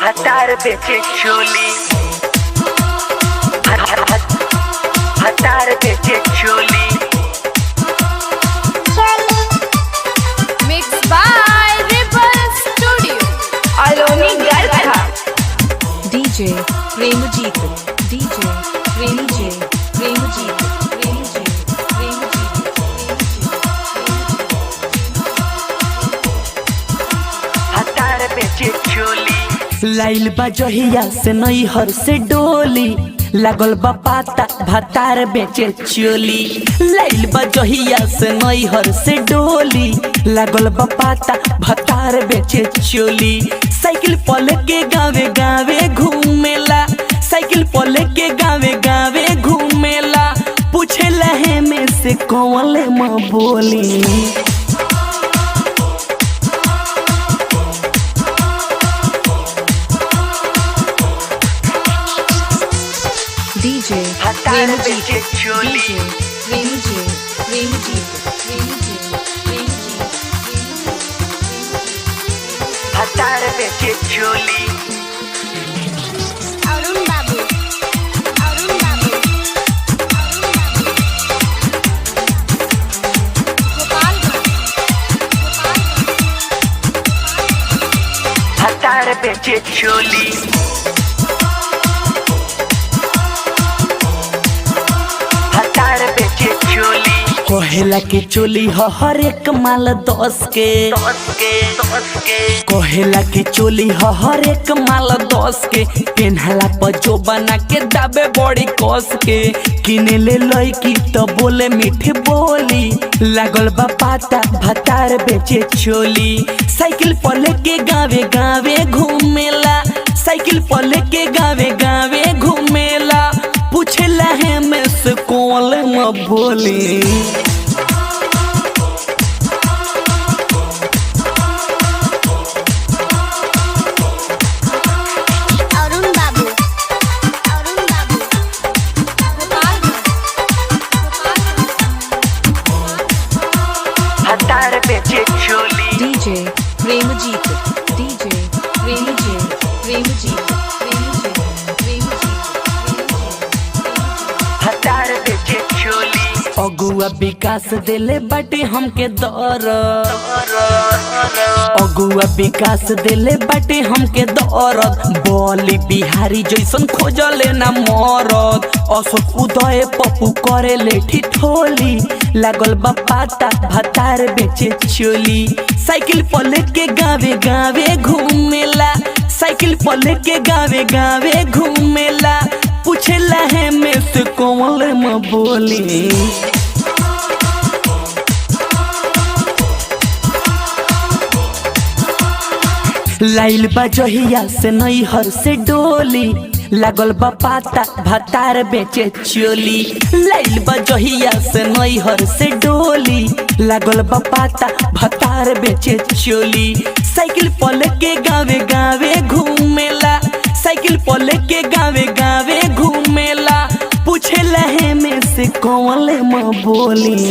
हतार बेचे चोली, हतार बेचे चोली। Mix by Rebel Studio. Aloni Garkha. DJ Premjeet, DJ Premjeet, Premjeet, Premjeet, Premjeet. हतार बेचे चोली। लाइल बा जहिया से नैहर से डोली, लागल बा पाता भातार बेचे चोली। लाइल बा जहिया से नैहर से डोली, लागल बा पाता भातार बेचे चोली। साइकिल पल के गावे गावे घूमेला, साइकिल पल के गावे गावे घूमेला, पूछेला है में से कौन माँ बोली। DJ हतार Premjeet, बेचे चोली। DJ Premjeet, Premjeet, Premjeet, Premjeet. हतार बेचे चोली। Arun Babu. Arun Babu. Arun Babu. Gopalganj. Gopalganj. हतार बेचे चोली। हतार बेचे चोली। कहेला के चोली ह हर एक माल 10 के, 10 के, 10 के। कहेला के चोली ह हर एक माल 10 के, पेन्हला पर जो बना के दाबे बड़ी कस के। किने ले लड़की तो बोले मीठी बोली, लागल बा पाता भातार बेचे चोली। साइकिल पर लेके गावे गावे घूमेला, साइकिल पर लेके गावे गावे घूमेला, पूछेला है मैं से कौन म बोली। Arun Babu. Arun Babu. Gopalganj. Gopalganj. हतार बेचे चोली। DJ Premjeet, DJ Premjeet, Premjeet, Premjeet, Premjeet. हतार बेचे चोली। अगुआ विकास दिले बाटे हमके दर, अगुआ विकास दिले बाटे हमके दरद, बोली बिहारी जैसन खोजले ना मरद। अशोक उदय पप्पू करे ले ठिठोली, लागल बा पाता भातार बेचे चोली। साइकिल पर लेके गावे गावे घूमेला, साइकिल पर लेके गावे गावे घूमेला, पूछेला है मैं से कौन म बोली। लाइल बा जहिया से नैहर से डोली, लागल बा पाता भातार बेचे चोली। लाइल बा जहिया से नैहर से डोली, लागल बा पाता भातार बेचे चोली। साइकिल पर लेके गावे गावे घूमेला, साइकिल पर लेके गावे गावे घूमेला, पूछेला है में से कौन म बोली।